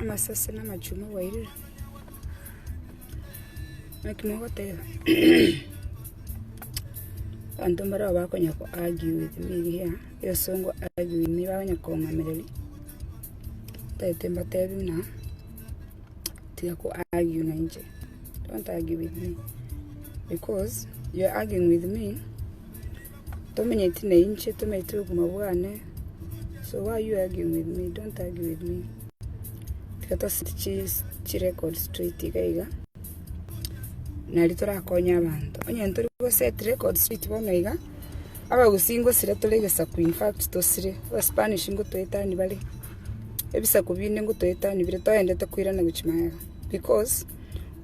Amasase na amachuma bwairire. Naki mogoteba? Abanto mbarabwo bakonya ko argue with me here, egesongo argue with me bakonya kong'amereria, ntagete mbatebi buna tiga ko argue na inche, don't argue with me because you are arguing with me, tomenyeti na inche, tomenyeti obogima bwane, so why are you arguing with me, don't argue with me. Tiga toset chirecord straight iga iga, nari torakonye abanto. Onye ntori goset record straight bono iga, abagusii ngosira tore egesaku in fact tosire, abaspanish ngotoetani bare, ebisaku binde ngotoetani bire toendete koirana gochia magega because,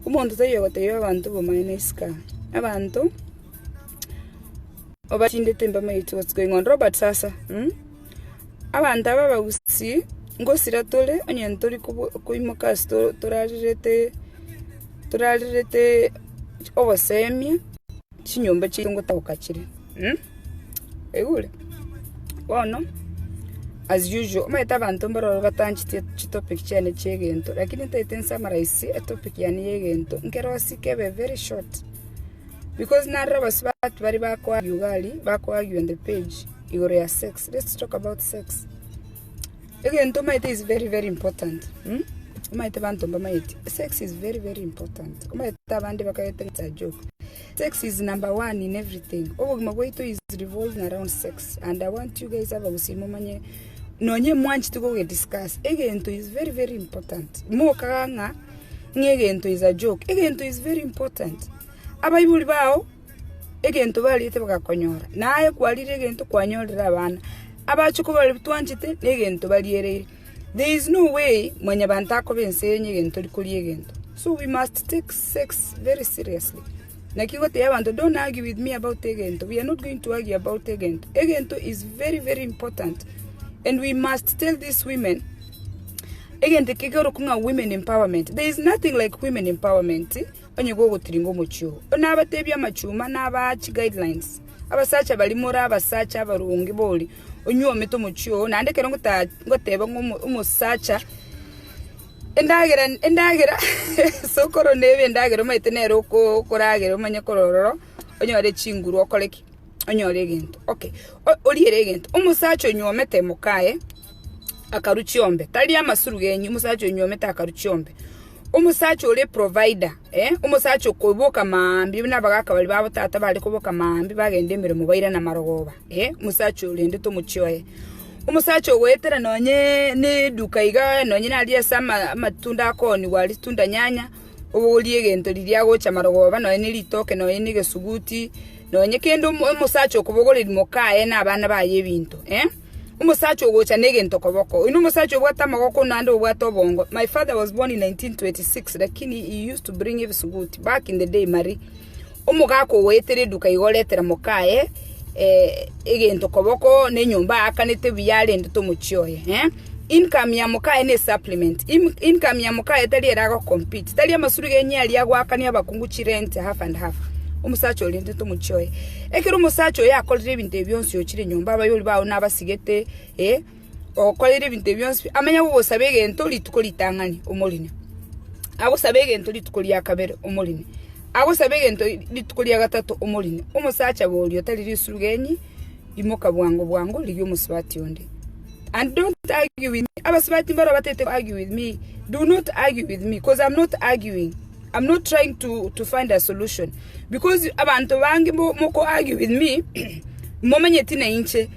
omonto taiyo ogotebia abanto obomaene isiko aa, abanto obatindete mbamaeti what's going on. Robert sasa mh. Abanto aba abagusii ngosira tore onye ntori koimoka ase torarerete torarerete obosemia, chinyomba chiaito ngotaboka chire oigure? Bono as usual omanyete abanto mbaroro batancheti chitopic chiane chia egento lakini ntaete nsummarize etopic yane ya egento nkerosie kebe very short. Because narora abasubati baria bako argue iga aria, bako argue on the page igoro ya sex, let's talk about sex. Egento omanyete is very very important mh, omanyete banto mbamanyeti, sex is very very important, omanyete abande bakagete it's a joke. Sex is number one in everything, obogima bwaito is revolving around sex and I want you guys abagusii momanye nonye mwanchete koge discuss, egento is very very important, mokaga ng'a ng'a egento is a joke, egento is very important. Abaibori bao egento bariete bagakonyora, na aye kwarire egento kwanyorire abana. Abachokoro baria twanchete negento bariereire. There is no way mwanyabanto akoba ense eye egento ori koria egento. So we must take sex very seriously. Naki ngotebia abanto don't argue with me about egento, we are not going to argue about egento. Egento is very very important and we must tell these women egento eke kekorokwa ng'a women empowerment. There is nothing like women empowerment. Onye gogotiringa omochie oo. Nabateebie amachuma, nabaa chiguidelines. Abasacha baria more abasacha abaronge bori, onyuomete omochie oo, naende ekero ngoteba ng'a omosacha endagera endagera sokoro nebe endagera omanyete nere okoragera omanye korwa ororo onyore chinguru okore ki? Onyore egento okay. Oriere egento, omosacha onyuomete mokaye akarwa chiombe, tari amasurugenyi, omosacha onyuomete akarwa chiombe. Omosacha ore provider, eh, omosacha okoboka maambia buna abagaka baria babo tata bare koboka maambia bagenda emeremo bairana marogoba, eh, omosacha orendete omochie oye. Omosacha ogoetera nonye na eduka iga nonye naria ase ama amatunda akooniwa aria tunda nyanya, obogorie egento riria agocha marogoba nonye na ritoke nonye na egesuguti, nonye kende omo omosacha okobogoreria mokaye na abana baye ebinto, eh. Omosacha ogocha negento koboko. Oyo nomosacha obwate amagoko naende obwate obongo. My father was born in 1926 lakini he used to bring ebisuguti back in the day Marie. Omogaka ogoetera eduka igo oretera mokaye egento koboko na enyomba aakanete buya arendete omochie oye eh. Income ya mokaye ne supplement. Income ya mokaye tari ere ago compete. Tari amasuru genye aria agoakania abakungu chirent half and half. Omosacha orendete omochie oye. Ekero omosacha oyo akorire ebinto ebi bionsi ochire nyomba, abayori bao nabasigete, ee, ogokoreire ebinto ebi bionsi pi, amanye gogosaba egento rituko ritang'ani, omorine. Agosabe egento rituko ria kabere, omorine. Agosabe egento rituko ria gatato, omorine. Omosacha boria otari risurugenyi, imoka bwango bwango rigia omosubati onde. And don't argue with me, abasubati mbaro batete argue with me, do not argue with me, cause I'm not arguing. I'm not trying to, to find a solution because abanto bange moko argue with me momanyeti na inche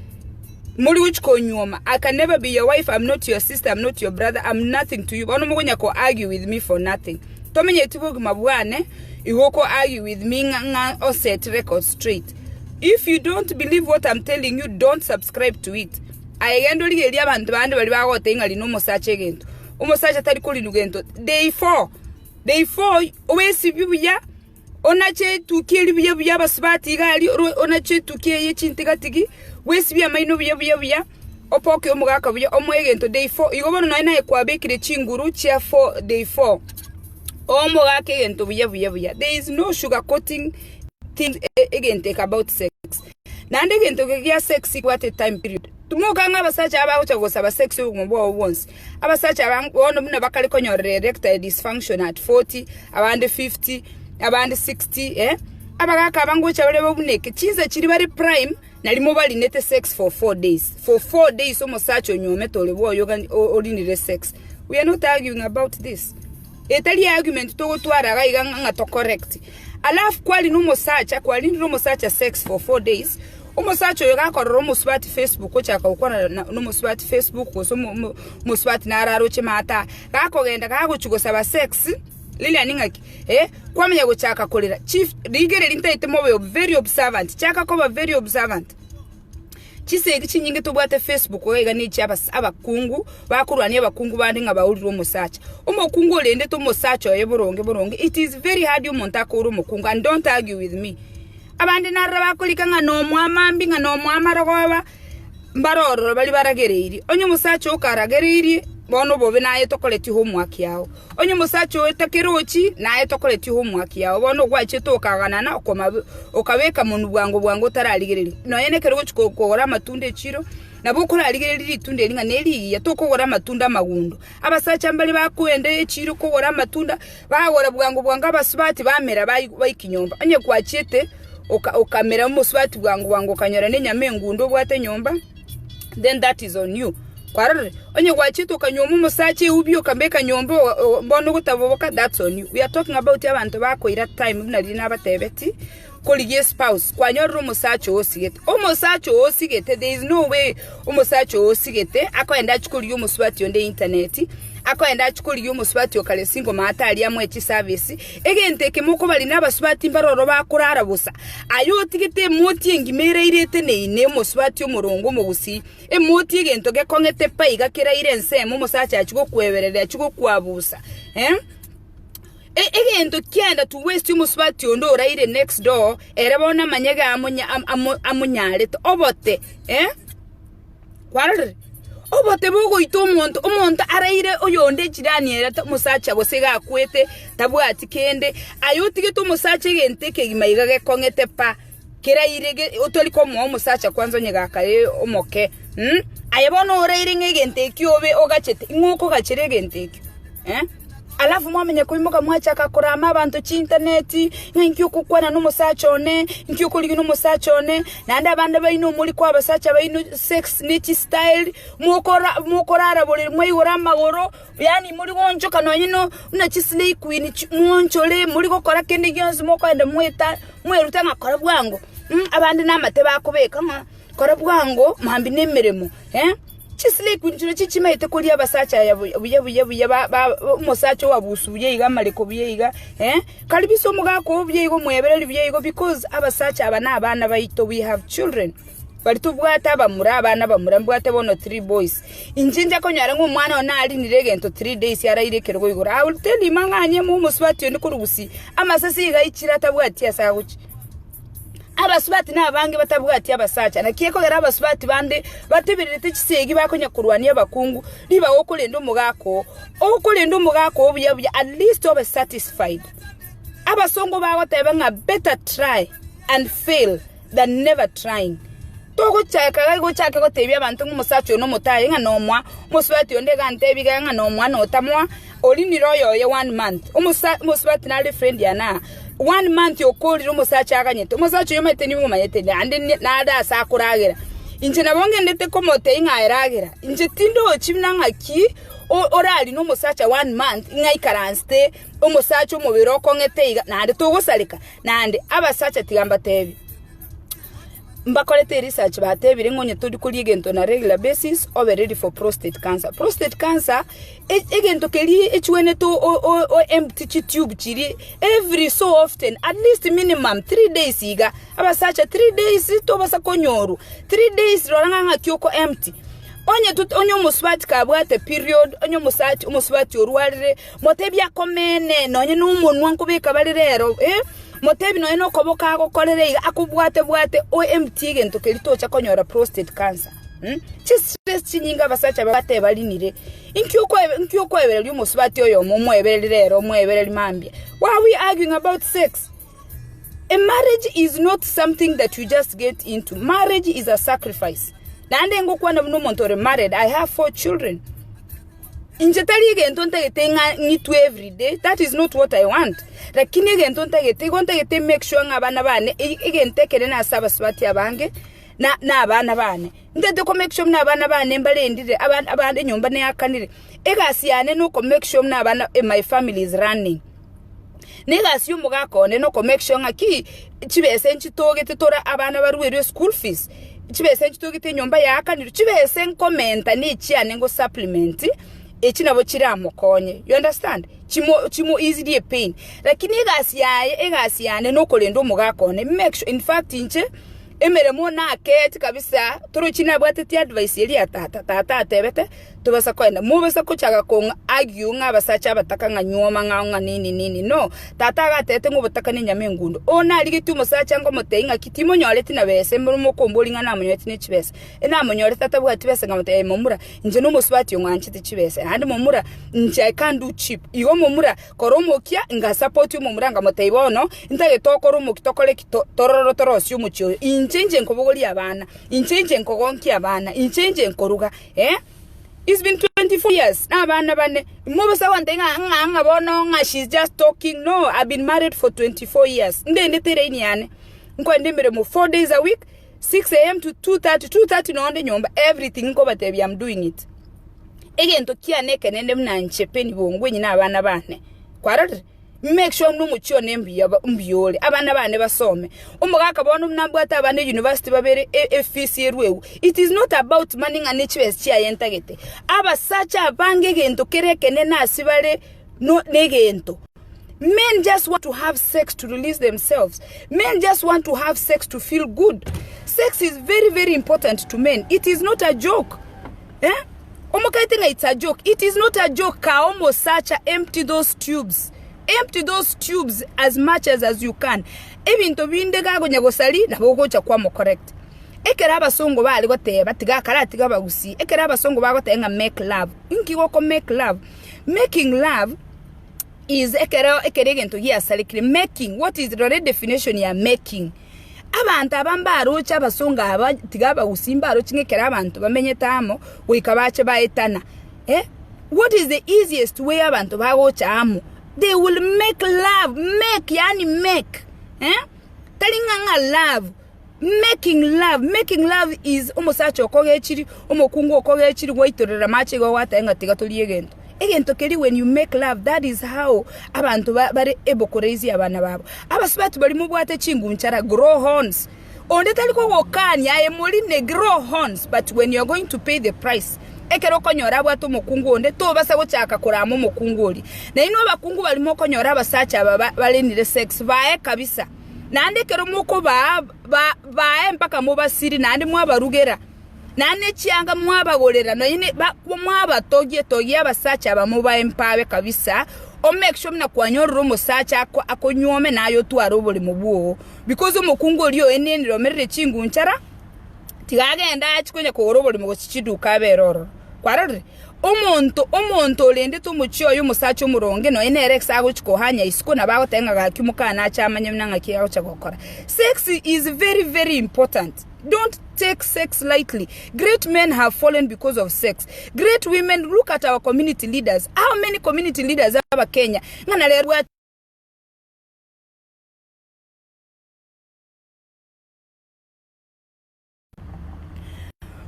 mori gochi konyuoma I can never be your wife I'm not your sister I'm not your brother I'm nothing to you bono mokonya ko argue with me for nothing tomenyeti bogima bwane igo ko argue with me ng'a ng'a o set record straight if you don't believe what I'm telling you don't subscribe to it aye genda origererie abanto bande baria bagotebia ng'a rina omosacha egento omosacha tari korinwa gento day 4 Day 4 obwesibie buya, onache etukia eria buya buya abasubati iga aria oro onache etukia eye chintigatigi, bwesibie amaino buya buya buya, opoke omogaka buya omoe egento day 4 igo bono nonye naye kwabekire chinguru chia 4 day 4 omogaka egento buya buya buya there is no sugar coating things egento eke about sex. Naende egento eke gia sex kebwate time period. Timoka ng'a abasacha aba bagocha gosaba sex obogima bwabo bwonsi. Abasacha aba bono buna bakare konyorera erectile dysfunction at 40, abande 50, abande 60 eh. Abagaka aba ngocha bare babuneke chinsa chiria bare prime nari mobarinete sex for 4 days. For 4 days omosacha onyuomete ore bwoye orinire sex. We are not arguing about this. Etari argument togotwara iga iga ng'a to correct. Alafu kwarina omosacha, kwarindire omosacha sex for 4 days, omosacha oyo gakorora omosubati Facebook ochaka gokwana na nomosubati Facebook gose omosubati naro aroche maata, gakogenda gagochia gosaba sex, Lilian ng'aki eh, kwamanya gochaka korera chief rigereria ntaete mobe very observant, chaka koba very observant. Chisegi chinyinge tobwate Facebook iga iga nechi abakungu bakorwania abakungu bande ng'a baurire omosacha. Omokungu orendete omosacha oye boronge boronge it is very hard omonto akoura omokungu and don't argue with me. Abande narora bakorika ng'a nomwamambi ng'a nomwamarogoba mbare ororo baria baragereirie. Onye omosacha okaragereirie bono obobe naye tokoreti homework yao. Onye omosacha oyo takerochi naye tokoreti homework yao bono gwachete okaganana okoma okabeka monwe bwango bwango otararigereria. Nonya nekero ogochi kogora amatunda echiro nabo okorarigereria ritunda eri ng'a nerigiya tokogora amatunda amagundo. Abasacha mbare bakoenda echiro kogora amatunda bagora bwango bwango abasubati bamera baiki nyomba. Onye gwachiete okamera omosubati bwango bwango okanyora na enyama engundo obwate nyomba. then that is on you. Kwarorire? Onye gwachete okanyuoma omosacha eubi okambeka nyomba bono ogotaboboka that's on you. We are talking about abanto bakoira time buna riria nabatebeti korigia espouse kwanyorire omosacha oo osigete. Omosacha oo osigete there is no way omosacha oo osigete akoenda achie korigia omosubati onde internet, akoenda achie korigia omosubati okare single maate aria amoe chiservice, egento eke mokobaria na abasubati mbare ororo bakorara bosa. Aye otigete emoti engima eraire eteneine, omosubati omoronge omogusii, emoti egento gekong'ete pa iga keraire ensemo, omosacha achie gokwebereria, achie gokwabusa, eh. Egento kiaenda to waste omosubati onde oraire next door, ere bono amanye iga amonya amonyarete, obote, eh. Kwarorire? Obote bogoita omonto, omonto araire oyonde echirani ere omosacha gose iga akwete tabwati kende, aye otigete omosacha egento ekegima iga gekong'ete pa, keraire ge otori komoa omosacha kwanza onye gakare omoke mh, aye bono oraire ng'a egento ekio obe ogachete, ing'o okogachera egento ekio eh? Alafu mwamanya koimoka mwachaka korama abanto chintaneti, ng'a inki okokwana nomosacha one, inki okorigia nomosacha one, naende abande baino mori koa abasacha baino sex ne chistyle, mokora mokorara borere mwaigora amagoro, yaani mori goonchoka nonye no buna chislay queen chi mwonchore mori gokora kende gionsi mokoenda mweta mwerute ng'a kora bwango abande namate bakobeka ng'a kora bwango mambia na emeremo eh. Chisiliku inchire chichimaete koria abasacha aya buya buya buya buya ba ba omosacha oabusu buya iga amareko buya iga eh, karibisa omogaka oo buya iga omwebereri buya igo because abasacha aba na abana baito we have children baria tobwate abamura abana abamura mbwate bono three boys inche ncha konyora ng'a omwana one narinire egento three days araire ekerogo igoro I will tell him ang'anye mo omosubati onde korwa gusii amasasi iga aichire atabwati ase agochia. Abasubati nabange batabwati abasacha, naki ekogera abasubati bande batebererete chisegi bakonya korwania abakungu, ribaga okorenda omogaka oo, okorenda omogaka oo buya buya at least obe satisfied. Abasongo bagoteba ng'a better try and fail than never trying. Togochaka iga gochake gotebia abanto ng'a omosacha oyo nomotaye ng'a nomoa, omosubati onde iga antebi iga ng'a nomoa notamoa, oria nire oyoye one month. Omosa omosubati nare friend yane aa, one month okorire omosacha aganyete, omosacha oyo omanyete nigo omanyete naende nare ase akoragera. Inche nabo ngendete komotebia ng'a aye ragera, inche tindochi buna ng'aki orarine omosacha one month ng'a aikaransete omosacha omobere okong'ete iga naende togosareka, naende abasacha tiga mbatebi. Mbakorete eresearch batebire ng'a onye tori koria egento na regular basis obe ready for prostate cancer. Prostate cancer egento keria echuenete o empty chitube chiria every so often at least minimum 3 days iga, abasacha 3 days tobasa konyorwa, 3 days rora ng'a ng'aki oko empty. Onye to onye omosubati kabwate period, onye omosacha omosubati orwarire, motebie akomene nonye na omonwa nkobeka bare rero eh. Motebi nonya nokoboko agokorere iga akobwate-bwate o empty egento keria tocha konyora prostate cancer. Chistress chinyinge abasacha babwate barinire. Inki okoe inki okoebereria omosubati oyomo omoebereri rero omoebereri mambia. Why are we arguing about sex? A marriage is not something that you just get into. Marriage is a sacrifice. Naende ngokwana buna omonto ore married, I have four children. Inche tari egento ntagete ng'a ng'itwe everyday, that is not what I want. Lakini egento ntagete, igo ntagete make sure ng'a abana bane, egento ekenene ase abasubati abange, na na abana bane. Ntagete ko make sure buna abana bane mbarendire, abana abana enyomba neakanire. Egasi yane na oko make sure buna abana my family is running. Na egasi ya omogaka one na oko make sure ng'a ki, chibesa nchitogete tore abana baruerwe eschool fees, chibesa nchitogete enyomba yaakanirwe, chibesa nkomenta na echiane ngo supplement, echi nabo chiramokonye, you understand? Chimo chimo easily epain. Lakini egasi yaye egasi yane na okorenda omogaka one, make sure in fact inche. Emeremo naketi kabisa, torochi nabwateti advice eria ya tata, tata atebete tobasa koenda, mobasa kochaka kong argue ng'a abasacha abataka ng'a nyuoma ng'a ng'a nini nini no, tata iga atebete ng'a obotaka nenyama engundo. Oo narigetie omosacha ngomotebia ng'aki timonyoreti na besa emboro mokombori ng'a namonyoreti ne chibesa, enamonyorete atabwati besa nkamotebia aye momura inche nomosubati ong'anchete chibesa naende momura inche I can't do cheap, igo momura Kora omokia, ngasapoti omomura nkamotebia, Bono ntagete okore omokia tokore ki? Tororo torosie omochie oyo. Inche inche nkobogoria abana, inche inche nkogonkia abana, inche inche nkoruga. Eh? It's been 24 years na abana bane. Mobisa gontebia ng'a ng'a ng'a bono ng'a she's just talking. No, I've been married for 24 years. Ndendete eraini yane. Nkoenda emeremo 4 days a week, 6am to 2:30, 2:30 nonde nyomba, everything nkobatebia I'm doing it. Egento kiane ekenene buna inche Penny Bongwenyi na abana bane. Kwarorire? Make sure buna omochie one mbuya mbuya ore, abana bane basome. Omogaka bono buna mbwate abana university babere e efees erwegwe. It is not about money ng'a ne chibesa chiaye ntagete. Abasacha abange egento kere ekenene ase bare no negento. Men just want to have sex to release themselves. Men just want to have sex to feel good. Sex is very very important to men. It is not a joke. Eh? Omokaete ng'a it's a joke. It is not a joke. Kaa omosacha empty those tubes. Empty those tubes as much as, as you can. Ebinto binde gakonya gosari nabo ogocha kwamo correct. Ekero abasongo bare goteba tiga akaratiga abagusii. Ekero abasongo bagoteba ng'a make love. Inki goko make love? Making love is ekero ekero egento giasarekire making what is rora edefinition ya making abanto aba mbaroche abasongo aba tiga abagusii mbaroche ng'a ekero abanto bamenyete amo goika bache baetana eh what is the easiest way abanto bagocha amo they will make love make yaani make eh tari ng'a ng'a love Making love, making love is omosacha okogechiri, omokungu okogechiri gwaitorera amache igo gwateba ng'a tiga torie egento. Egento keria when you make love that is how abanto ba bare able ko raise abana babo. Abasubati baria mobwate chingunchara grow horns, onde tari kogokania aye morine grow horns but when you are going to pay the price ekero okonyora abwate omokungu onde tobasa gochaka korama omokungu oria. Nainwe abakungu baria mokonyora abasacha aba ba barenire sex bae kabisa. Naende ekero mokobaa, bae mpaka mobasiri, naende mwabarugera, naende ne chianga mwabagorera, nonya mwabatogia, togia abasacha aba mobae mpabe kabisa, o make sure buna kwanyorire omosacha akonyuome naye otware oboremo bwoo, because omokungu oria oenenire omerire chingunchara, tiga agende achie konya kogora oboremo gose chiduka abere ororo. Kwarorire? Omonto, omonto orendete omochie oye omosacha omoronge, nonya nere ekero agochia kohanya isiko, nabo agoteba ng'a gaki omokana ache amanye buna ng'aki agocha gokora. Sex is very very important. Don't take sex lightly. Great men have fallen because of sex. Great women, look at our community leaders. How many community leaders Abakenya ng'a narero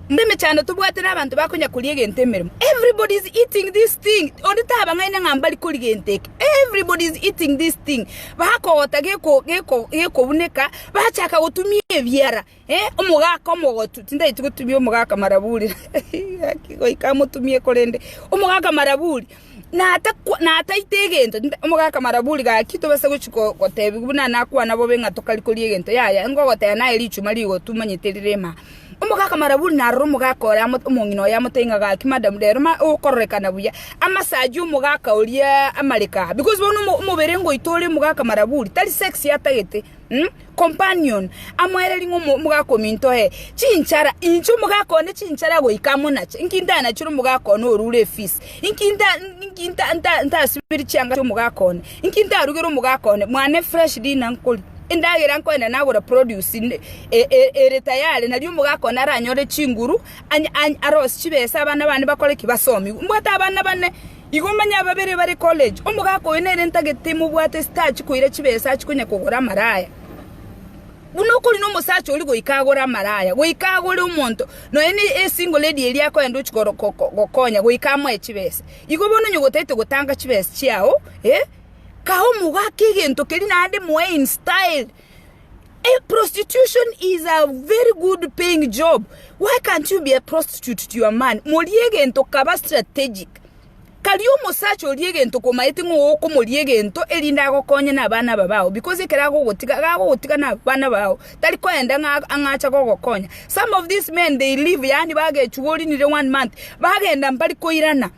Emechando tobwate nabanto bakonya koria egento emeremo. Everybody is eating this thing. Onde tabang'aina ng'a mbari koria gento eke. Everybody is eating this thing. Bakogota geko geko gekobuneka, bachaka gotumia ebiara. Eh, omogaka omogotu, tintageti gotumia omogaka maraburi. Gaki goika amotumie korende. Omogaka maraburi, natakwa nataita egento, omogaka maraburi gaki tobasa gochi ko gotebiwa buna nakwana bobe ng'a tokari koria egento, yaya, ngogoteba naye richuma rigotu omanyete rire imaa. Omogaka maraburi narora omogaka ore amo omong'ina oye amotebie ng'a gaki madam rero ma okororekana buya, amasaji omogaka oria amareka aa because bono omo omobere ngoito ore omogaka maraburi tari sex atagete mh, companion, amoererie ng'a omo omogaka ominto ee, chinchara, inche omogaka one chinchara goika amonache, inki ntanachere omogaka one orure efees, inki nta inki nta nta ntasiberi chianga chia omogaka one, inki ntarugere omogaka one, mwane fresh dinner nkoria. Endagera nkoenda nagora produce ere tayari nario omogaka one aranyore chinguru arosie chibesa abana bane bakore ki? Basomigwe. Mbwate abana bane igo omanye ababere bare college. Omogaka oyo nere ntagete mobwate sitachi koira chibesa achie konya kogora amaraya. Buna okori nomosacha oria goika agore amaraya, goika agore omonto, nonya ne esingle lady eria akoenda ochia gokonya goika amoe chibesa. Igo bono onye gotagete gotanga chibesa chiao eh, Kaa omogaka egento keria naende moe in style. Eh, prostitution is a very good paying job. Why can't you be a prostitute to your man? Morie egento kaba strategic. Karia omosacha oria egento komaete ng'a okomoria egento erinde agokonye na abana aba bao because ekero agogotiga gagogotiga na abana bao tari koenda ng'a ang'acha gogokonya. Some of these men they leave yaani bagechwa orinire one month bagenda mbari koirana.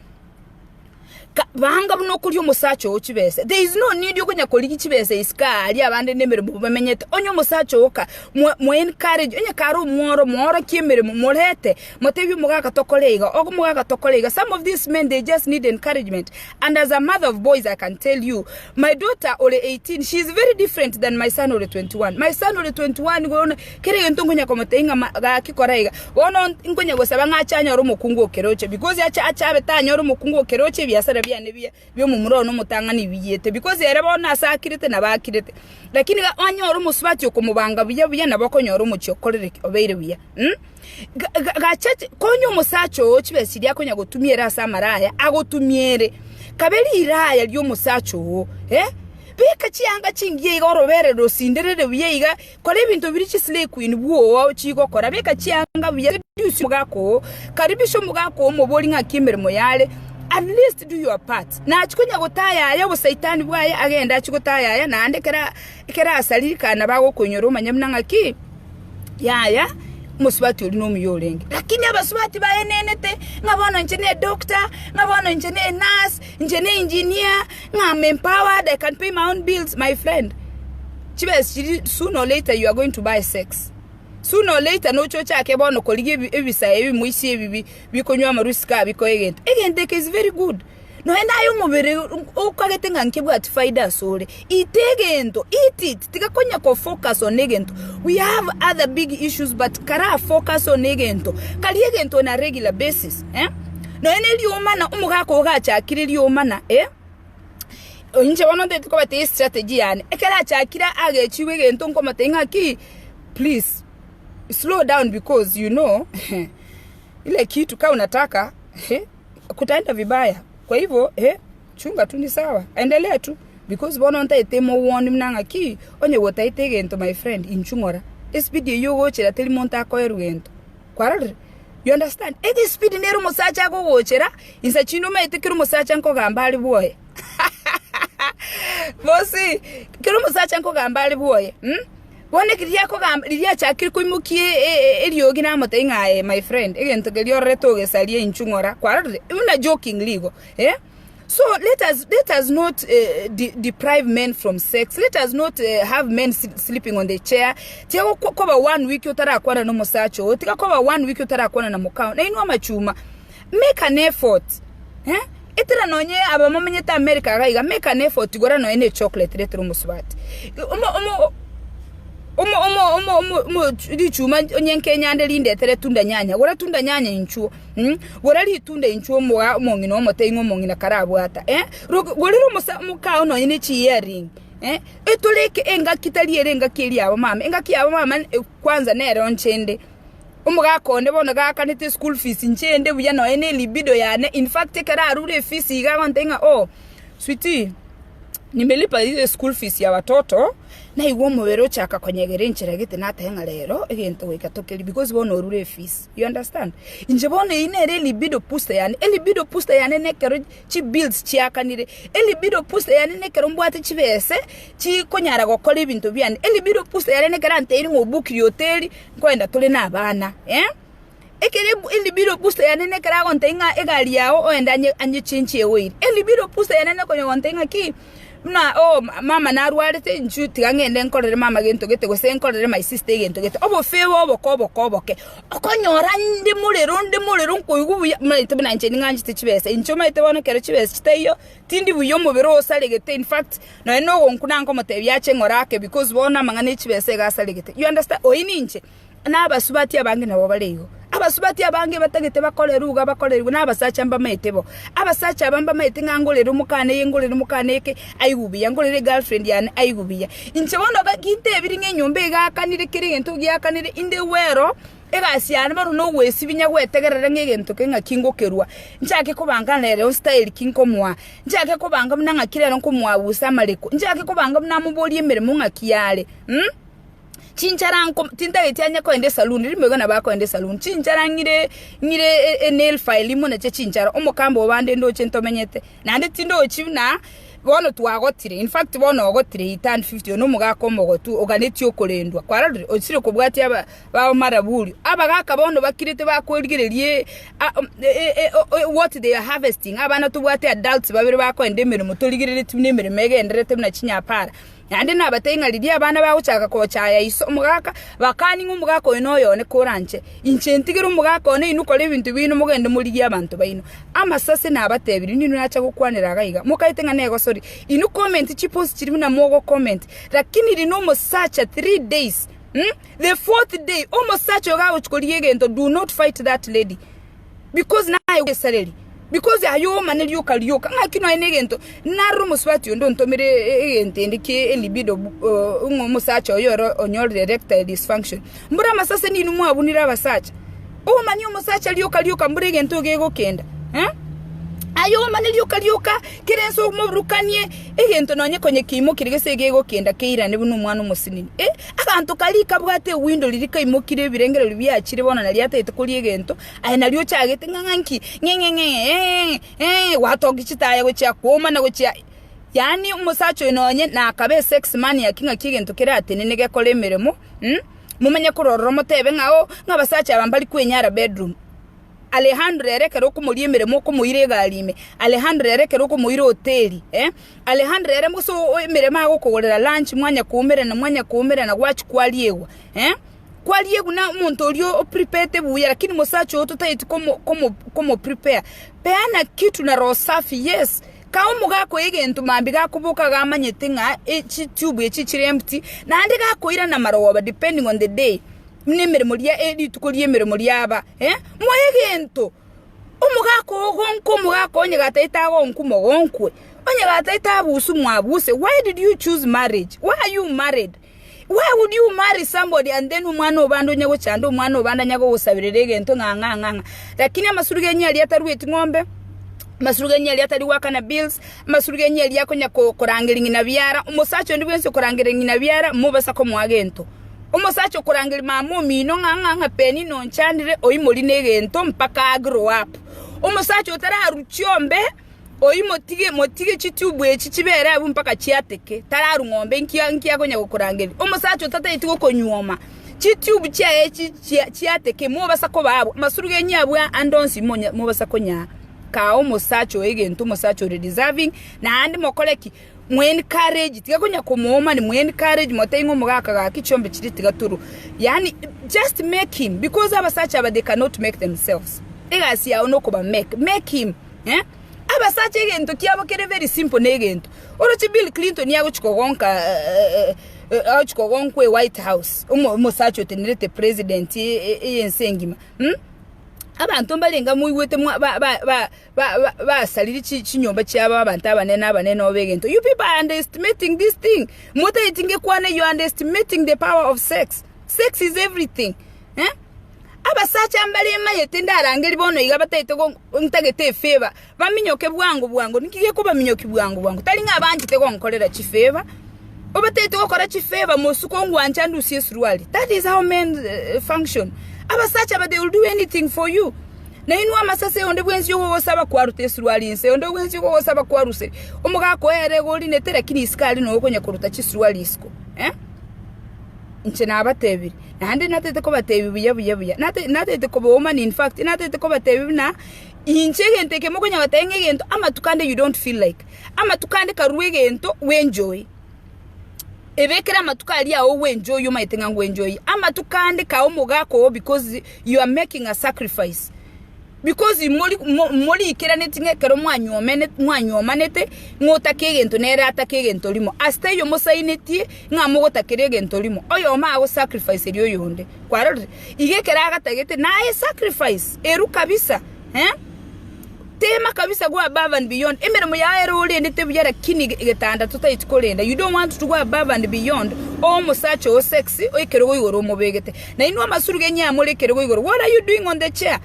Banga buna okoria omosacha oo chibesa. There is no need okonya korigia chibesa isiko aaria abande nemeremo bamenyete. Onye omosacha oo ka mo encourage onye kare omworo moorokie emeremo morete motebie omogaka tokore iga omogaka tokore iga. Some of these men they just need encouragement and as a mother of boys I can tell you my daughter ore 18 she is very different than my son ore 21. My son ore 21 bono kera egento nkonya komotebia ng'a gaki kora iga. Bono nkonya gosaba ng'a ache anyore omokungu o keroche because ache ache abe tanyore omokungu o keroche ebiasara biane bia bi'omomura one omotang'ani biyete because ere bono ase akirete nabo akirete. Lakini iga onyore omosubati okomobanga buya buya nabo okonyora omochie okorire ki? Obeire buya mh. Ga ga gacha konya omosacha oo chibesa chiria akonya gotumia ere ase amaraya agotumia ere, kabe riraya ri'omosacha oo eh, beka chianga chingiya iga orobere rosinderere buya iga. Kora ebinto biria chislay queen bwoo chigokora, beka chianga buya, seduce omogaka oo, karibisha omogaka oo omobori ng'aki emeremo yare, at least do your part. Nachia konya gotayaya obosaitani bwaye agende achie gotayaya naende ekero ekero asarire kare nabo agokoinyora omanye buna ng'aki yaya omosubati oria nomuya orenge. Lakini abasubati baenenete ng'a bono inche ne doctor, ng'a bono inche ne nurse, inche ne engineer, ng'a am empowered, I can pay my own bills, my friend. Chibesa chiria sooner or later you are going to buy sex. Sooner or later noche ochake bono korigia ebi ebisae ebimoisia ebi bi bikonywa amarwa isiko aa bikoe egento. Egento eke is very good. Nonya naye omobere okagete ng'a nkebwati faida asore, ita egento, eat it, tiga konya ko focus on egento. We have other big issues but kara focus on egento, karia egento on a regular basis eh. Nonya ne riomana, omogaka ogo gachakire riomana eh. Inche bono ntagete kobatebia estrategy yane, ekero achakire agechigwe egento nkomotebia ng'aki please slow down because you know ile kitu ka unataka kutaenda vibaya kwa hivyo chunga tu ni sawa endelea tu because bono ntagete mowuoni buna ng'aki onye gotaete egento my friend inchu ng'ora espeed eywo ogochera teri monto akoerwa gento. Kwarorire? You understand? Egespeed nere omosacha agogochera, insa chinde omanyete kera omosacha nkogamba are bwoye. Bosi, kera omosacha nkogamba are bwoye, mm? Bono ekero riakogamba, riria achakire koimokia e- e- eriogi namotebia ng'a aye my friend, egento keria ororete ogesaria inchu ng'ora. Kwarorire? Buna jokingly igo, eh? So let us, let us not uh, de deprive men from sex. Let us not uh, have men sleeping on the chair. Tiga koba one week otarakwana nomosacha oo. Tiga koba one week otarakwana na mokao. Na inwe amachuma. Make an effort. Eh? Etera nonye aba momenyete America iga iga make an effort gora nonye ne chocolate retera omosubati. Omo omo omo omo omo omo omo richuma onye nkenyande rindetere tunda nyanya. Gora tunda nyanya inchuo. Gora ritunda inchuo omoga omong'ina omote ing'we omong'ina karabwata, eh, gorera omosa omokao nonye ne chi-earring, eh, etoreke engaki tari ere engaki eria yabo mama, engaki yabo mama kwanza nere onchende, omogaka onde bono gaakanete eschool fees nchende buya nonye ne libido yane, in fact ekero arure efees iga agontebia ng'a oh sweetie nimelipa ile school fees ya watoto. Naigwa omobere ochaka konyegera enchera gete nateba ng'a rero egento goika tokerie because bono orure efees, you understand? Inche bono eyio nere elibido booster yane, elibido booster yane nekero chibills chiakanire, elibido booster yane nekero mbwate chibese chikonyara gokora ebinto biane, elibido booster yane nekero antebirie ng'a obokirie hoteli nkoenda tore na abana eh. Ekero elibido booster yane nekero agontebia ng'a egari yao oende anye anyechenchie eoil, elibido booster yane nekonya gontebia ng'aki. Buna oh mama narwarete inchuo tiga ng'ende nkorere mama gento gete gose nkorere my sister egento gete. Obofewa oboke oboke oboke, okonyora nde morero nde morero nkoigwa buya, omanyete buna inche ning'anchete chibesa, inche omanyete bono ekero chibesa chitaiyo, tindi buya omobere osaregete in fact nonye na ogonkuna nkomotebia ache ng'ore ake because bono amang'ana ya chibesa iga asaregete, you understand? Oyio ninche. Na abasubati abange nabo bare igo. Abasubati abange batagete bakorerwe iga bakorerwe iga, na abasacha mbamaete bo. Abasacha aba mbamaete ng'a ngorere omokana eye, ngorere omokana eke, aigwe buya, ngorere egirlfriend yane aigwe buya. Inche bono gaki ntebiri ng'a enyomba iga akanire kera egento giakanire, inde gwero, egasi yane bono na ogwesibinya gwetegerera ng'a egento eke ng'aki ngokerua. Nchake kobanga nere style ki nkomoa, nchake kobanga buna ng'aki rero nkomoabusa amareko, nchake kobanga buna amoborie emeremo ng'aki yare mh. Chinchara nko tintageti anye koenda esaluni, rimo iga nabo akoenda esaluni, chinchara ng'ire ng'ire e nail file imo nachio chinchara, omokamba obo bande ndoche ntomenyete, naende tindochi buna bono twagotire, in fact bono ogotire he turned 50 oyo na omogaka omogotu oganetie okorendwa, kwarorire? Ochire kobwatia aba bamaraburi, abagaka bono bakirete bakwerigereria what they are harvesting, abana tobwate adults babere bakoenda emeremo torigereretie buna emeremo egendererete buna chinyapara. Naende nabatebie ng'a riria abana bagochaka kochaya iso omogaka, bakanie ng'a omogaka oyo noyo one koranche, inche ntigere omogaka one inwe kora ebinto biaino mogende morigie abanto baino. Amasase nabatebirie ninwe nacha gokwanera iga iga, mokaete ng'a negosori, inwe comment chipost chiria buna mogo comment, lakini riria nomosacha 3 days mm the fourth day omosacha oyo gagochia korigia egento do not fight that lady. Because naye gwesareri, because aye omane rioka rioka, ng'aki nonya negento, narora omosubati onde ontomire egento ende ki elibido ng'a omosacha oye ore onyorire erectile dysfunction. Mbura amasase ninwe mwabunire abasacha. Omanye omosacha rioka rioka mbura egento gegokenda eh? Aye omanye rioka rioka kera ense omoburukanie egento nonye konye keimokire gese gegokenda keirane buna omwana omosinini eh? Abanto karia kabwate ewindo riria kaimokire ebirengererio biachire bono nario atagete koria egento, aye nario ochagete ng'a ng'a nki, ng'e ng'e ng'e ng'e ee gwatokia chitaya gochia kwoma na gochia yaani omosacha oyo nonye nakabe esex maniac ng'aki egento keratenene gekore emeremo mh, momanye korwa ororo motebe ng'a oh ng'a abasacha aba mbari kwenyara bedroom. Alejandro ere ekero okomoria emeremo okomoira egari ime, Alejandro ere ekero okomoira hoteli eh, Alejandro ere gose emeremo agokogorera lunch mwanya koumerana mwanya koumerana gwachia kwariegwa eh, kwariegwa na omonto oria o preparete buya lakini mosacha oyo totageti komo komo komo prepare. Peana kitu na roho safi yes, kaa omogaka oyo egento mambia gakoboka iga amanyete ng'a chitube echi chire empty, naende gakoirana marogoba depending on the day. Buna emeremo ria rituko ri'emeremo riaba, eh, moe egento. Omogaka ogonkwa omogaka onye gataete agonkwa mogonkwe, onye gataete abuswe mwabuse. Why did you choose marriage? Why are you married? Why would you marry somebody and then omwana obande onye gochanda omwana obande anya gogosaberera egento ng'a ng'a ng'a ng'a. Lakini amasurugenyi aria atarueti ng'ombe, amasurugenyi aria atari goakana bills, amasurugenyi aria akonya korangeria ng'ina biara, omosacha onde bwensi okorangeria ng'ina biara mobasa komoa gento. Omosacha okorangeria mama omino ng'a ng'a ng'a Penina onchandire oimorie negento mpaka a grow up. Omosacha otararwa chiombe oimotige motige chitube echi chibere abwo mpaka chiateke tararwa ng'ombe nki nki akonya gokorangeria. Omosacha otatageti gokonyuoma chitube chiaye echi chia chiateke mobasa koba abwo amasurugenyi abwo ande onsi monya mobasa konyaa. Kaa omosacha oyo egento omosacha ore deserving naende mokore ki? Mwe encourage, tiga konya komoomani, mwe encourage motebie ng'a omogaka gaki chiombe chiria tiga torwe. Yaani just make him because abasacha aba they cannot make themselves. Egasi yao nokoba make, make him eh. Abasacha egento kiabo kere very simple na egento. Oroche Bill Clinton agochi kogonka agochi kogonkwa e White House, omo omosacha otenerete president eye ense engima mh. Abanto mbarenge moigwete mwa ba ba ba basarire chinyomba chiabo abanto abanene abanene obe egento. You people are underestimating this thing. Motageti ngekwane you are underestimating the power of sex. Sex is everything. Eh? Abasacha mbare manyete ndarangeri bono iga batagete ntagete efavour baminyoke bwango bwango niki gekobaminyoki bwango bwango tari ng'a banchete gonkorera chifavour obatagete gokora chifavour mosuko ngwancha ndusie esuruari that is how men function abasacha aba they will do anything for you. Nainwe amasase onde bwensi ogogosaba kwaruta esuruari inse, onde bwensi ogogosaba kwaruseri. Omogaka oye ere iga orinete, lakini isiko aria noyo okonya koruta chisuruari isiko. Eh? Inche nabatebirie, naende natagete kobatebia buya buya buya, nata natagete kobaomani in fact, natagete kobatebia buna, inche egento eke mokonya goteba ng'a egento amatuko ande you don't feel like, amatuko ande karue egento bwenjoy, ebekere amatuko aria ao bwenjoy omanyete ng'a ngwenjoy, amatuko ande kaa omogaka oo because you are making a sacrifice. Because mori moriikeraneti ng'a ekero mwanyuomene mwanyuomanete ng'a otake egento nere atake egento rimo. Ase taiyo mosainetie ng'a mogotakera egento rimo, oyomo ago sacrifice eria oyonde. Kwarorire? Iga ekero agatagete naye sacrifice, eru kabisa eh, tema kabisa go above and beyond. Emeremo yao ere orendete buya lakini getanda totaeti korenda. You don't want to go above and beyond oe omosacha oo sex ekerogo igoro omobegete. Na inwe amasuruga enye amore ekerogo igoro, what are you doing on the chair?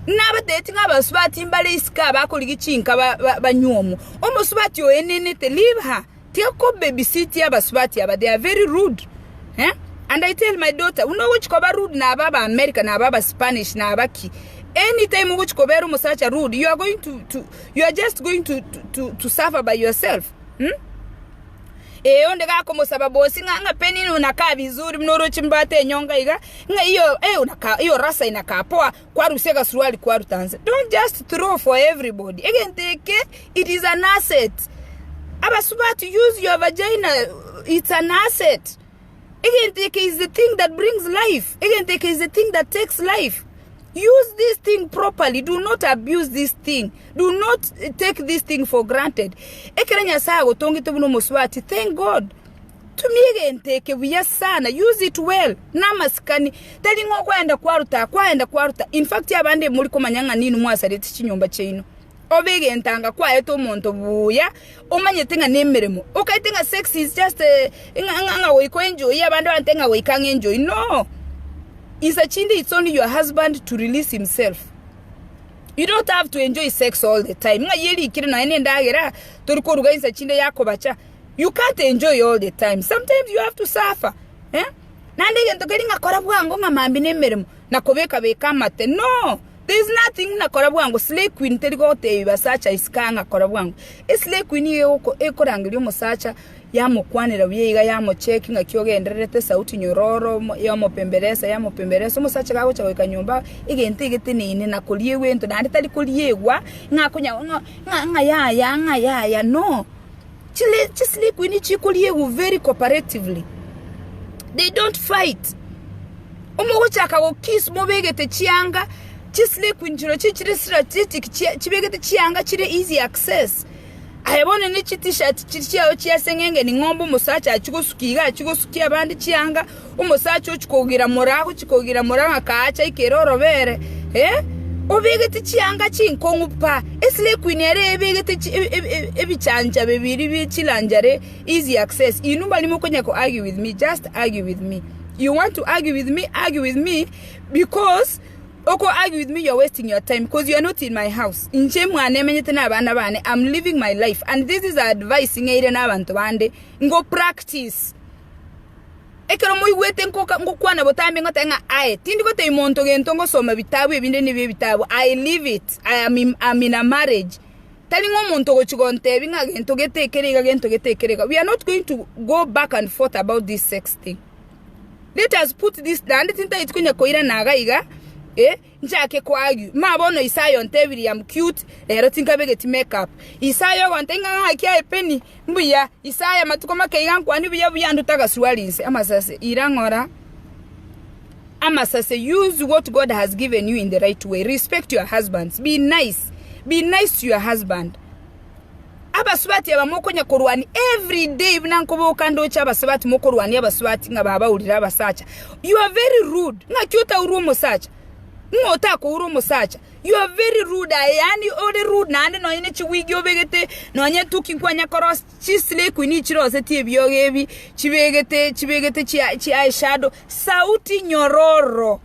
Nabatebetie ng'a abasubati mbare isiko abakorigia chinka banyuomwe. Omosubati oenenete, leave her. Tiga ko babysit abasubati aba, they are very rude. Eh? And I tell my daughter, buna ogochia koba rude na aba aba America na aba aba Spanish na aba ki, anytime ogochia kobera omosacha rude, you are going to, to, you are just going to, to, to, to suffer by yourself. Hmm? Ee, onde gakomosaba bosi ng'a ng'a Penina unakaa vizuri buna oroche mbwate enyonga iga, ng'a iyo eh unakaa iyo rasa inakaa poa, kwarusia egasuruari kwaruta nse. Don't just throw for everybody. Egento eke it is an asset. Abasubati use your vagina, it's an asset. Egento eke is the thing that brings life. Egento eke is the thing that takes life. Use this thing properly, do not abuse this thing, do not take this thing for granted. Ekero Nyasae agotongete buna omosubati, thank God. Tumia egento eke buya sana, use it well, namasikani. Tari ng'a okoenda kwaruta aa, kwaenda kwaruta. In fact abande mori komanya ng'a ninwe mwasareti chinyomba chiaino. Obe egento anga kwaete omonto buya, omanyete ng'a nemeremo. Okaete ng'a sex is just a ng'a ng'a ng'a goika oenjoy abande bante ng'a goika ng'enjoy. No! Insa chinde it's only your husband to release himself. You don't have to enjoy sex all the time. Ng'ai erikire nonya na endagera tori koruga insa chinde yakobacha. You can't enjoy all the time. Sometimes you have to suffer. Eh? Naende egento keri ng'a kora bwango ng'a mambia na emeremo na kobeka beka amate. No! There is nothing buna kora bwango. Slay queen teri gotebia basacha isiko aa ng'a kora bwango. Eslay queen nigo egoko ekorangeria omosacha Yamokwanera buya iga, yamocheki ng'aki ogendererete, sauti nyororo, yamopemberesa, yamopemberesa. Omosacha gagocha goika nyomba, egento egeteneine na koriegwa egento naende tari koriegwa, ng'a akonya ng'a ng'a ng'a yaya ng'a yaya no. Chire chisleep queen chikoriegwa very cooperatively, they don't fight. Omogochaka go kiss mobegete chianga, chisleep queen chirochio chire strategic chia chibegete chianga chire easy access. Aye bono ne chitishati chiria chiao chia seng'enge ning'ombe omosacha achie gosukia iga achie gosukia abande chianga, omosacha ochia kogira moraa agochia kogira moraa ng'a kaacha aikere orobere eh, obegete chianga chinkong'u pa, esile queen ere ebegete chi ebichancha bibiri bie chilanjare easy access, inwe mbaria mokonya ko argue with me, just argue with me, you want to argue with me, argue with me because. Oko argue with me you're wasting your time coz you're not in my house inche mwane menyete na abana bane I'm living my life and this is advice ng'eire na abanto bande ngo practice ekero moigwete nkoka ngokwana botambe ngoteba ng'a aye tindi gotebia monto gento ngosoma bitabu ebinde nibe ebitabu I leave it I am in, I'm in a marriage tari ng'a omonto ogochi gontebia ng'a gento gete ekere iga gento gete ekere iga we are not going to go back and forth about this sex thing. Let us put this naende tintageti konya koirana iga iga eh, nchake ko argue. Ma bono Isaya ontebirie am cute, rero tinkabegeti make up. Isaya ogontebia ng'a ng'aki aye Penny, mbuya. Isaya matuko make iga nkwanie buya buya ndute agaswali inse. Amasase, ira ng'ora. Amasase, use what God has given you in the right way. Respect your husbands. Be nice. Be nice to your husband. Abasubati aba mokonya korwania every day buna nkoboka ndoche abasubati mokorwania abasubati ng'a babaurire abasacha you are very rude ng'aki otaurwe omosacha ng'o otakoura omosacha you are very rude aye yaani ore rude naende nonye ne chiwigi obegete nonye etuki nkwanya korosia chislay queen chiroseti ebiogo ebi chibegete chibegete chia chi eyeshadow sauti nyororo.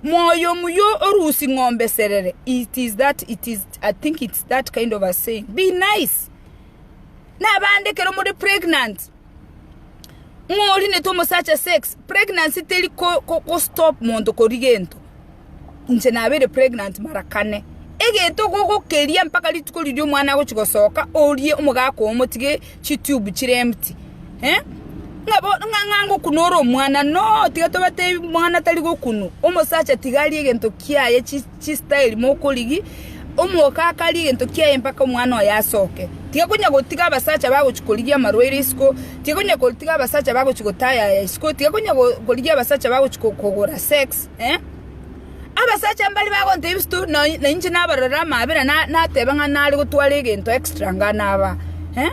Moyo omuya orusia ng'ombe serere, it is that it is I think it's that kind of a saying. Be nice. Na abande ekero more pregnant, ng'a orinete omosacha sex, pregnancy teri ko ko ko stop monto koria gento. Inche nabeire pregnant mara kane. Egento gogokeria mpaka rituko riria omwana agochi gosoka orie omogaka oo omotige chitube chire empty eh. Ng'a bo ng'a ng'a ngokuna ore omwana no, tiga tobatebi mwana tari gokunwa. Omosacha tiga arie egento kiaye chi chistyle mokorigi, omogaka arie egento kiaye mpaka omwana oye asoke. Tiga konya gotiga abasacha bagochi korigia amarwaire isiko, tiga konya gotiga abasacha bagochi gotayaya isiko, tiga konya korigia abasacha bagochi kogora sex eh. Abasacha mbaria bagontebia story na na inche nabarorera amabera na nateba ng'a nare gotwara egento extra nga naba eh.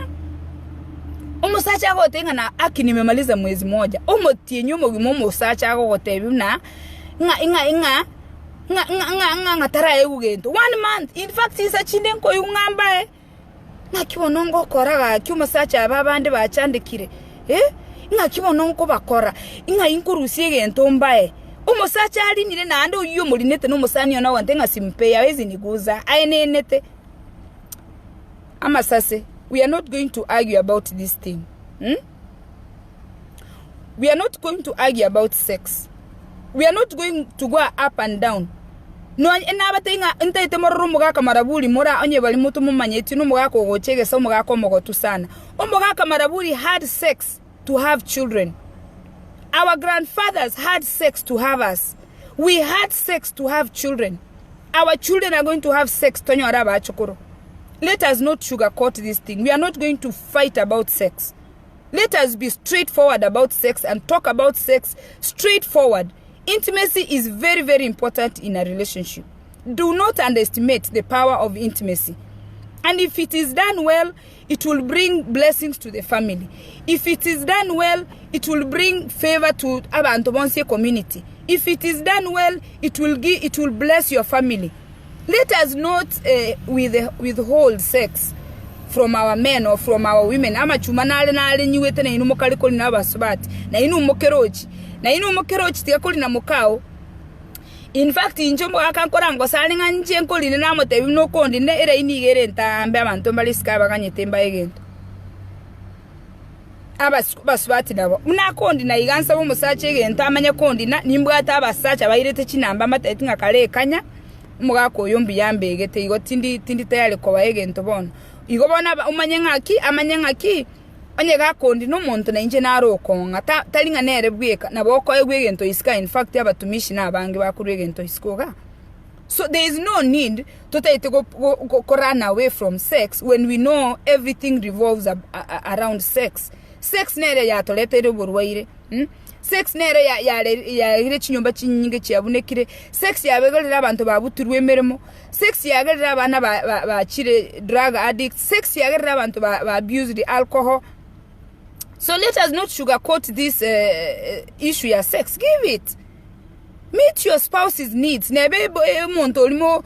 Omosacha agotebia ng'a na aki nimemaliza mwezi moja, omotienyi omogima omosacha agogotebia buna ng'a ng'a ng'a ng'a ng'a ng'a ng'a taraegwa gento, one month, in fact chinsa chinde nkoigwa ng'a mbae. Naki bono ngokora gaki omosacha aba abande bachandekire, eh? Ng'aki bono nkobakora? Ng'ai nkorusia egento mbae? Omosacha arinire naende oyio omorinete nomosani one ogontebia ng'a simpei hawezi niguza, aenenete. Amasase, we are not going to argue about this thing, hmm? We are not going to argue about sex. We are not going to go up and down. Nonye nabatebie ng'a ntaete morore omogaka maraburi more onye bari motomomanyeti nomogaka ogocha egesa omogaka omogotu sana. Omogaka maraburi had sex to have children. Our grandfathers had sex to have us. We had sex to have children. Our children are going to have sex tonyore abachokoro. Let us not sugarcoat this thing. We are not going to fight about sex. Let us be straight forward about sex and talk about sex straight forward. Intimacy is very very important in a relationship. Do not underestimate the power of intimacy. And if it is done well, it will bring blessings to the family. If it is done well, it will bring favor to abanto bonsi community. If it is done well, it will give, it will bless your family. Let us not uh, with, withhold sex from our men or from our women. Amachuma nare nare nyiwete na inwe mokare korina abasubati, na inwe mokerochi, na inwe mokerochi tiga korina mokao. In fact inche omogaka nkorangosa are ng'a inche nkorine namotebi buna okondina eraini iga ere entambe abanto mbare isiko abaganyete mbae egento. Abasubati nabo, buna akondina iga nsabe omosacha egento amanye kondina, nimbwate abasacha bairete chinamba mbatebeti ng'a kare ekanya, omogaka oyo mbuya ambegete igo tindi tindi tayari kobaa egento bono. Igo bono aba omanye ng'aki, amanye ng'aki, onye gakondina omonto na inche naro okong'a, ta tari ng'a nere bweka, nabo okoegwa egento isiko in fact abatumishi nabange bakorwa egento isiko igaa. So there is no need totaete go, go, go, go run away from sex when we know everything revolves ab, a, a, around sex. Sex nere yatoreteire oborwaire mm? Sex nere yaregire chinyomba chinyinge chiabunekire. Sex yabegerire abanto babutirwe emeremo. Sex yagerire abana bachire drug addicts. Sex yagerire abanto ba, ba abused alcohol. So let us not sugarcoat this uh, issue ya sex. Give it. Meet your spouse's needs, nebe omonto oria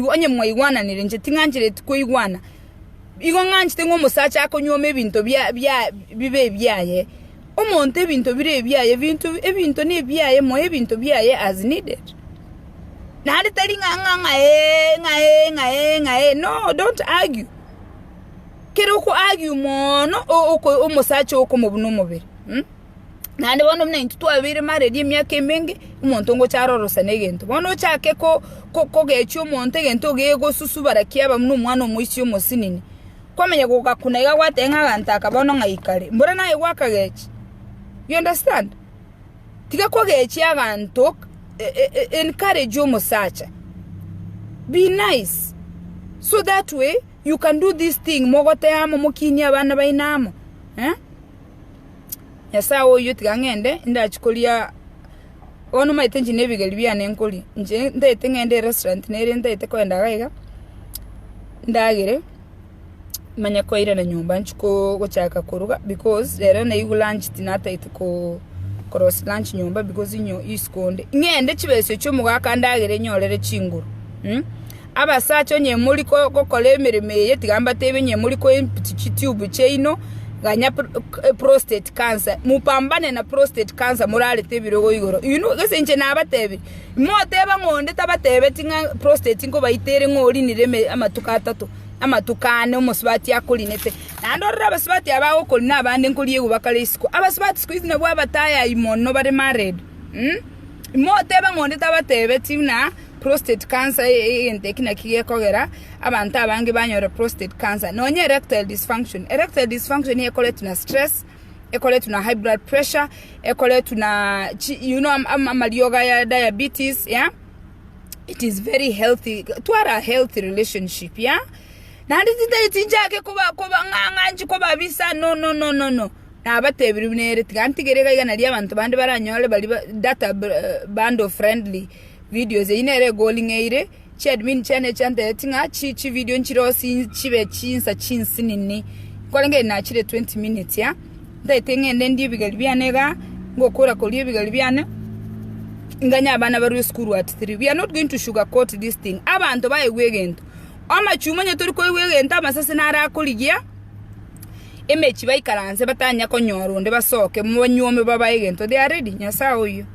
onye mwaigwananire, inche ting'anchereti koigwana, igo ng'anchete ng'a omosacha akonyuoma ebinto bibe ebiaye, omonto ebinto bire ebiaye, ebinto ebinto na ebiaye moe ebinto biaye as needed. Naende tari ng'a ng'a ng'a ee ng'a ee ng'a ee ng'a ee no don't argue. Kere oko argue mono omosacha okomobuna omobere. Naende bono buna intwe twabeire married emiaka emenge, omonto ngocha arorose na egento. Bono ochake ko ko kogechia omonto egento gegosusubara kiaba buna omwana omoisia omosinini. Kwamanya gogakuna iga gwateba ng'a aganto aka bono ng'ai kare, mbora naye gwakagechi. You understand? Tiga kogechia abanto, encourage omosacha, be nice, so that way you can do this thing mogote amo mokinie abana baino amo eh. Nyasae oyio tiga ng'ende indachie koria bono omanyete inche na ebigeri biane nkoria, inche ntaete ng'ende erestaurant nere ntaete kogenda iga iga, ndagere, manye koirana nyomba nchie ko gochaka koruga because rero naigwe lunch tinataete ko korosia lunch nyomba because inyo isiko onde. Ng'ende chibesa echio omogaka ndagere nyorere chinguru mh. Abasacha onye mori gokora emeremo eye, tiga mbatebie onye mori koempty chitube chiaino, ganya prostate cancer, mupambane na prostate cancer morarete ebirogo igoro. Inwe gose inche nabatebirie, imoteba ng'a onde tabatebeti ng'a prostate nkobaita ere ng'a orinire eme amatuko atato, amatuko ane omosubati akorinete. Naende orore abasubati aba bagokorina abande nkoriegwa bakare isiko. Abasubati siku hizi nabwo abatayai mono bare married mh, imoteba ng'a onde tabatebeti buna. Prostate cancer egento eki naki gekogera abanto abange banyore prostate cancer. Nonye erectile dysfunction, erectile dysfunction nigo ekoretwa na stress, Ekoretwe na high blood pressure, ekoretwe na chi you know amariogo aya diabetes, yeah. It is very healthy, twara a healthy relationship, yeah. Naende tintari tinchake koba koba ng'a ng'a nchi kobabisa no no no no no. Nabatebirie buna ere, tiga ntigere iga iga nario abanto bande baranyore baria ba data bundle friendly videos eyio nere egoling'eire. Chiadmin chiane chiantebetie ng'a chi chividio nchirosie chibe chinsa chinsinini, nkorenge nachire 20 minutes ya, ntaete ng'ende ndie ebigeri biane igaa, ngokora koria ebigeri biane, nganye abana barue esukuru at 3. We are not going to sugar coat this thing, abanto baegwe egento, amachuma onye tori koigwa egento amasase naro akorigia, emechie baikaranse batanya konyora onde basoke banyuome babae egento, they are ready, Nyasaye oyio.